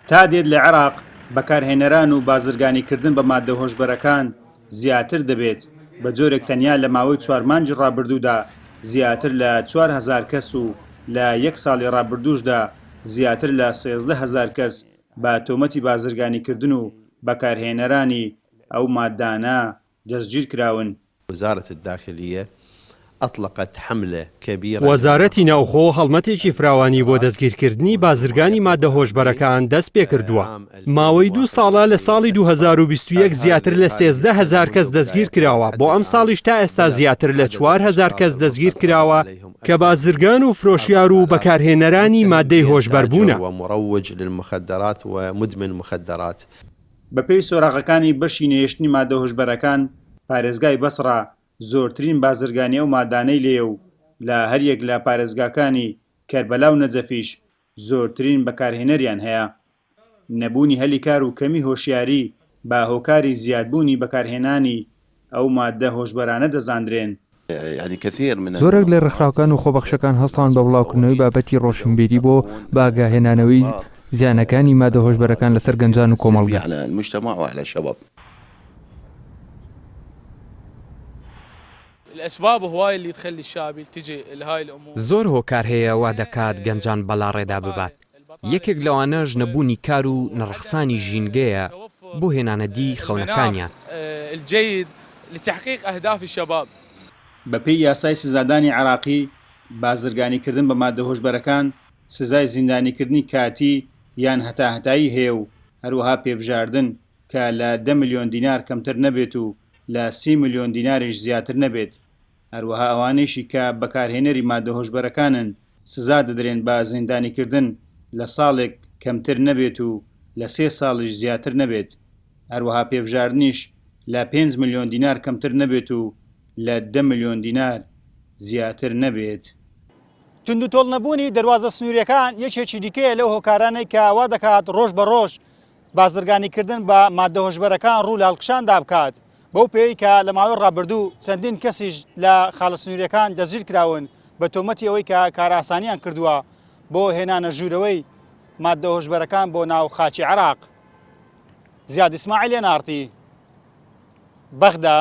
تا دێت لە عێراق بەکارهێنەران و بازرگانیکردن بە ماددە هۆشبەرەکان زیاتر دەبێت، بە جۆرێک تەنیا لە ماوەی چوار مانگی ڕابردوودا زیاتر لە 4000 کەس و لە یەک ساڵی ڕابردووشدا زیاتر لە 13 هەزار کەس بە تۆمەتی بازرگانیکردن و بەکارهێنەرانی ئەو ماددانە دەستگیرکراون. وزارە الداخلیە اطلقت حملە کبیرە وەزارەتی ناوخۆ هەڵمەتێکی فراوانی بۆ دەستگیرکردنی بازرگانی ماددە هۆشبەرەکان دەستپێکردووە، ماوەی دوو ساڵە لە ساڵی 2021 زیاتر لە 13 هەزار کەس دەستگیرکراوە، بۆ ئەمساڵیش تا ئێستا زیاتر لە 4000 کەس دەستگیرکراوە کە بازرگان و فرۆشیار و بەکارهێنەرانی ماددەی هۆشبەر بوونە. بەپێی سۆراغەکانی بەشی نەهێشتنی مادە هۆشبەرەکان، پارێزگای بەسڕە زۆرترین بازرگانی ئەو مادانەی لێیە و لە هەریەک لە پارێزگاکانی کەربەلا و نەجەفیش زۆرترین بەکارهێنەریان هەیە. نەبوونی هەلی کار و کەمی هۆشیاری بە هۆکاری زیادبوونی بەکارهێنانی ئەو ماددە هۆشبەرانە دەزاندرێن. زۆرێک لە ڕێکخراوەکان و خۆبەخشەکان هەستاون بە بڵاوکردنەوەی بابەتی ڕۆشنبیری بۆ بەئاگاهێنانەوەی زیانەکانی مادە هۆشبەرەکان لەسەر گەنجان و کۆمەڵگە. زۆر هۆکار هەیە وا دەکات گەنجان بەلاڕێدا ببات، یەکێک لەوانەش نەبوونی کار و نەڕەخسانی ژینگەیە بۆ هێنانەدی خەونەکانیان. بەپێی یاسای سزادانی عێراقی، بازرگانیکردن بە ماددە هۆشبەرەکان سزای زیندانیکردنی کاتی یان هەتاهەتایی هەیە و هەروەها پێبژاردن کە لە دە ملیۆن دینار کەمتر نەبێت و لە سی ملیۆن دیناریش زیاتر نەبێت. هەروەها ئەوانەیشی کە بەکارهێنەری ماددە هۆشبەرەکانن سزا دەدرێن بە زیندانیکردن لە ساڵێک کەمتر نەبێت و لە سێ ساڵیش زیاتر نەبێت. هەروەها پێبژاردنیش لە پێنج ملیۆن دینار کەمتر نەبێت و لە دە ملیۆن دینار زیاتر نەبێت. توندوتۆڵ نەبوونی دەروازە سنوورییەکان یەکێکی دیکەیە لەو هۆکارانەی کە وا دەکات ڕۆژ بە ڕۆژ بازرگانیکردن بە ماددە هۆشبەرەکان ڕوو لە هەڵکشاندا بکات، بەو پێیەی کە لە ماوەی ڕابردوو چەندین کەسیش لە خاڵە سنوورییەکان دەستگیرکراون بە تۆمەتی ئەوەی کە کارئاسانیان کردووە بۆ هێنانە ژوورەوەی ماددە هۆشبەرەکان بۆ ناو خاکی عێراق. زیاد ئیسماعیل، ئێن ئاڕ تی، بەغدا.